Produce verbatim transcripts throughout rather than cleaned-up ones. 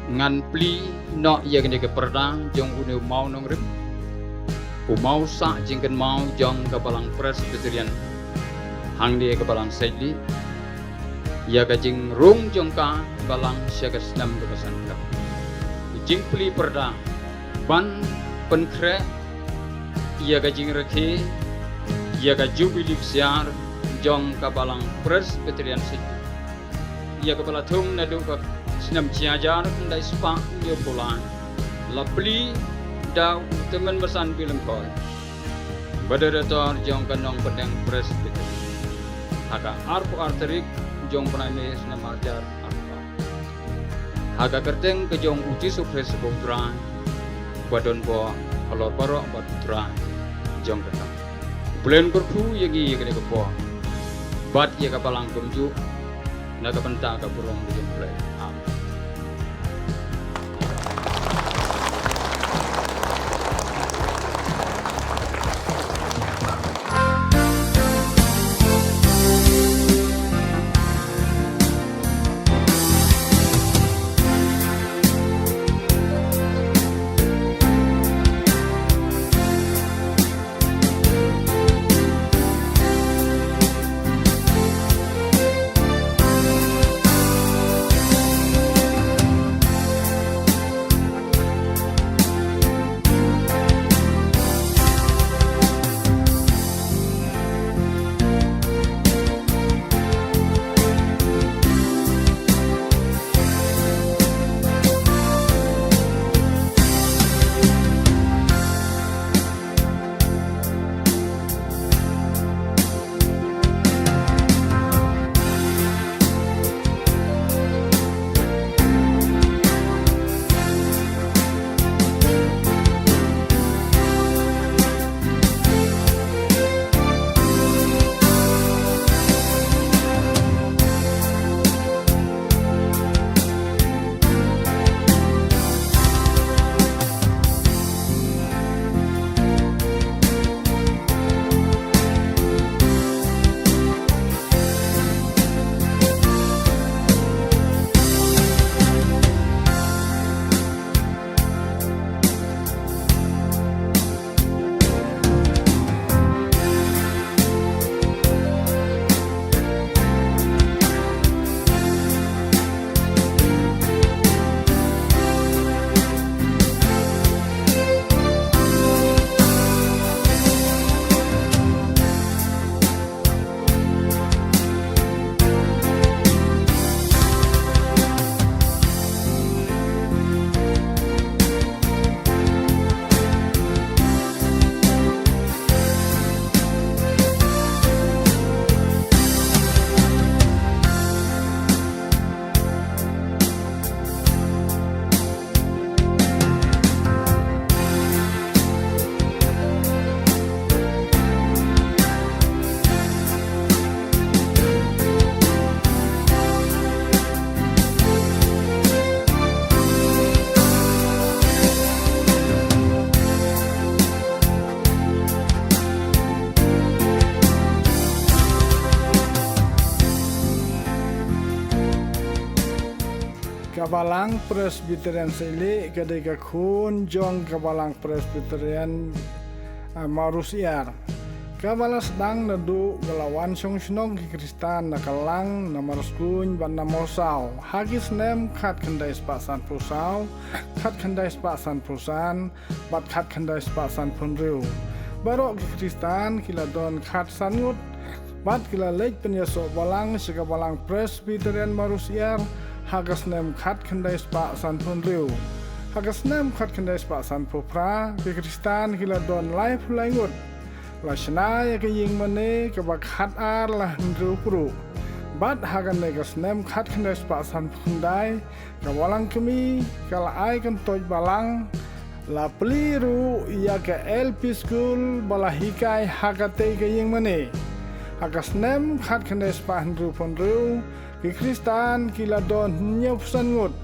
Ngan plie noh ïa kane ka pyrda jong une u mawnongrim, u mawsah jingkynmaw jong ka Balang Presbyterian hangne ka Balang Saitlieh, ïa ka jingrung jong ka Balang sha ka snem kaba san phew. Ka jingplie pyrda ban pynkhreh ïa ka jingrakhe ïa ka Jubili Ksiar jong ka Balang Presbyterian Saitlieh, ïa kaba la thung naduh ka snem shi hajar khyndai spah hynñiew phew lai, la plie da u Tymmen Basan P. Lyngkhoi, Moderator jong ka Nongpyndeng Presbyterian, ha ka arphew ar tarik jong u bnai May snem ar hajar arphew ar, ha ka kyrteng ka jong U Jisu Khrist uba U Trai, uba don bor halor baroh bad U Trai jong ka kam. U Blei un kyrkhu ïa ngi ïa kane ka por bad ïa ka Balang kumjuh, na ka bynta ka burom ka jong U Blei. Amen. Ka Balang Presbyterian Saitlieh ka dei ka khun jong ka Balang Presbyterian, ah, Mawrysiar, kaba la sdang naduh ba la wan shong shnong ki Khristan na Kylang, na Marskun bad na Mawsaw ha ki snem khatkhyndai spah sanphew saw, khatkhyndai spah sanphew san bad khatkhyndai spah sanphew hynriew. Baroh ki Khristan ki la don khatsan ngut bad ki la leit pynïasoh balang sha ka Balang Presbyterian Mawrysiar ha ka snem khatkhyndai spah sanphew hynriew. Ha ka snem khatkhyndai spah sanphew phra, ki Khristan ki la don laiphew lai ngut. La shna ïa ka ïingmane kaba khatar la hynriew pruh. Bad ha kane ka snem khatkhyndai spah sanphew khyndai, ka Balang Kmie ka la ai kyntoit balang, la plie ruh ïa ka L P School ba la hikai ha katei ka ïingmane. Ha ka snem khatkhyndai spah hynriewphew hynriew, ki Khristan ki la don hynñiewphew san ngut.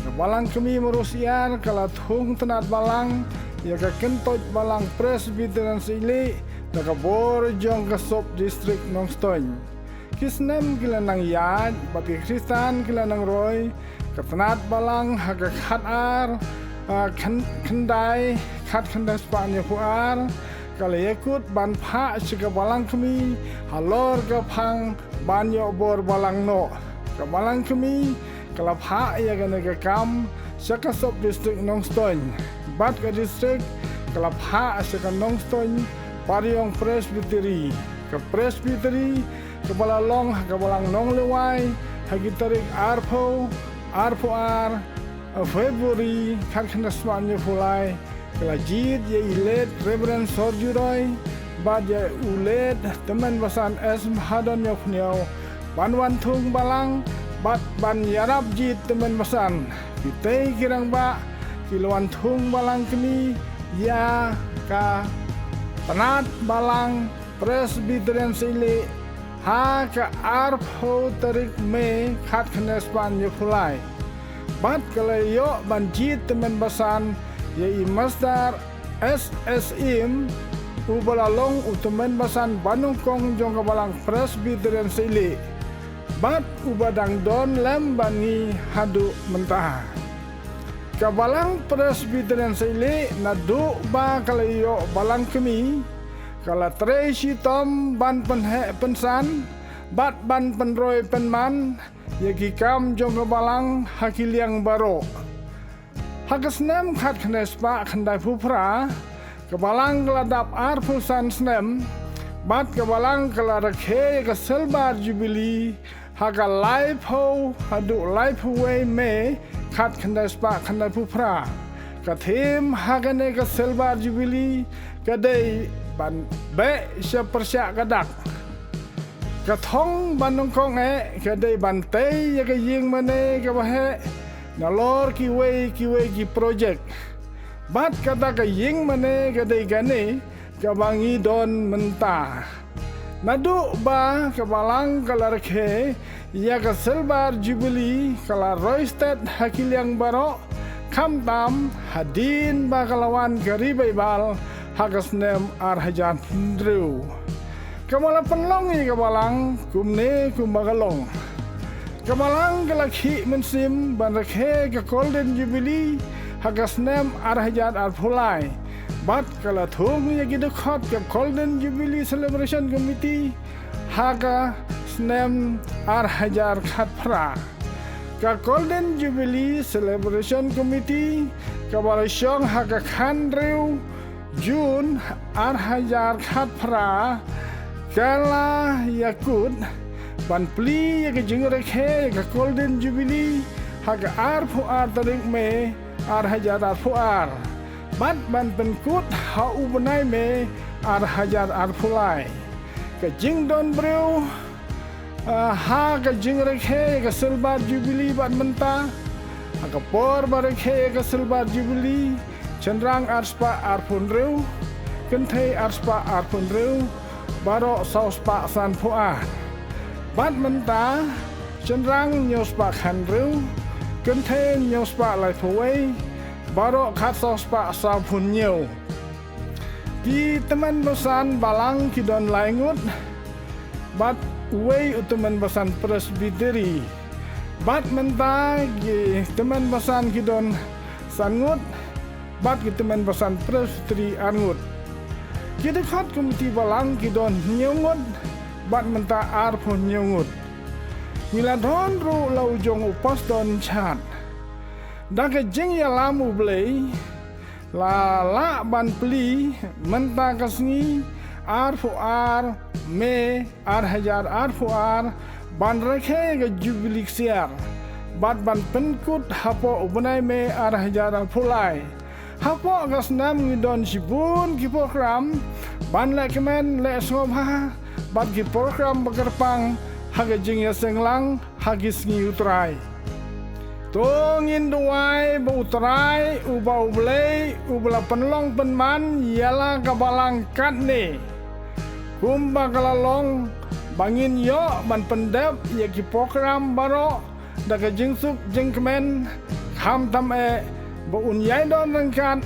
Ka Balang Kmie Mawrysiar ka la thung tnat balang ïa ka kyntoit balang Presbyterian Saitlieh da ka bor jong ka Sub District Nongstoiñ. Ki snem ki la nang ïaid bad ki Khristan ki la nang roi, Ka tnat balang ha ka khat ar, ah, khyndai, khat khyndai spah hynñiew phew ar, ka la ïakut ban phah sha ka balang kmie halor ka phang ban ïoh bor balang noh. Ka balang kmie ka la phah ïa kane ka kam sha ka sub district Nongstoiñ bad ka district ka la phah sha ka Nongstoiñ Pariong Presbytery. Ka Presbytery kaba la long ha ka balang Nonglwai ha ki tarik arphew, arphew ar February khat khyndai spah hynñiew phew lai, ka la jied ïa i late Reverend Sorju Roy bad ïa u late Tymmen Basan S Mhadon Ïawkhñiaw ban wan thung balang bad ban ïarap jied tymmen basan. Kitei ki rangbah ki la wan thung balang kmie ïa ka tnat balang Presbyterian Sailieh ha ka arphew tarik May khat khyndai spah hynñiew phew lai. Bad ka la ïoh ban jied tymmen basan ïa i Master S S Im, uba la long u tymmen basan banyngkong jong ka balang Presbyterian Sailieh bad uba dang don lem bad ngi haduh mynta. Ka balang Presbyterian Sailieh naduh ba ka la ïoh balang kmie, ka la trei shitom ban pynheh pynsan bad ban pynroi pynman ïa ki kam jong ka balang ha ki liang baroh. Ha ka snem khat khyndai spah khyndai phew phra, ka balang ka la dap arphew san snem bad ka balang ka la rakhe ïa ka Silver Jubilee ha ka laiphew haduh laiphew wei May khat khyndai spah khyndai phew phra. Ka theme ha kane ka Silver Jubilee ka dei ban beh sha pyrshah ka dak. Ka thong banyngkong eh ka dei ban tei ïa ka ïingmane kaba heh nalor kiwei kiwei ki project. Bad kata ka ïingmane ka dei kane kaba ngi don mynta. Naduh ba ka balang ka la rakhe ïa ka Silver Jubilee, ka la roi stet ha ki liang baroh, khamtam hadien ba ka la wan ka Revival ha ka snem ar hajar hynriew. Kaba la pynlong ïa ka balang kumne kumba ka long. Ka balang ka la khih mynsiem ban rakhe ka Golden Jubilee ha ka snem ar hajar arphew lai bad ka la thung ïa ki dkhot ka Golden Jubilee Celebration Committee ha ka snem ar hajar khatphra. Ka Golden Jubilee Celebration Committee kaba la shong ha ka khathynriew June ar hajar khatphra ka la ïakut ban plie ïa ka jingrakhe ïa ka Golden Jubilee ha ka arphew ar tarik May ar hajar arphew ar bad ban pynkut ha u bnai May ar hajar arphew lai. Ka jingdon briew, ah, ha ka jingrakhe ïa ka Silver Jubilee bad mynta, ha ka por ba rakhe ïa ka Silver Jubilee, shynrang ar spah arphew hynriew, kynthei ar spah arphew hynriew, baroh saw spah sanphew ar. Bad mynta, shynrang hynñiew spah khathynriew, kynthei hynñiew spah laiphew wei, baroh khatsaw spah sawphew hynñiew. Ki tymmen basan balang ki don lai ngut bad uwei u tymmen basan Presbytery. Bad mynta ki tymmen basan ki don san ngut bad ki tymmen basan Presbytery ar ngut. Ki dkhot komiti balang ki don hynñiew ngut bad mynta arphew hynñiew ngut. Ngi la don ruh la u jong u pastor in charge. Da ka jingïalam U Blei, la lah ban plie mynta ka sngi arphew ar May ar hajar arphew ar ban rakhe ka Jubilee Ksiar bad ban pynkut hapoh u bnai May ar hajar arphew lai. Hapoh ka snem ngi don shibun ki program ban leh kmen leh sngewbha bad ki program ba kyrpang ha ka jingïaseng lang ha ki sngi U Trai. To ngin duwai ba U Trai uba U Blei uba la pynlong pynman ïa la ka balang katne, kumba ka la long ba ngin ïoh ban pyndep ïa ki program baroh da ka jingsuk jingkmen, khamtam eh ba un ïai don ryngkat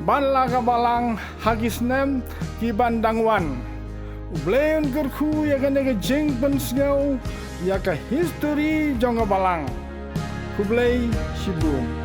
bad la ka balang ha ki snem ki ban dang wan. U Blei un kyrkhu ïa kane ka jingpynsngew ïa ka history jong ka balang. Khublei shibun.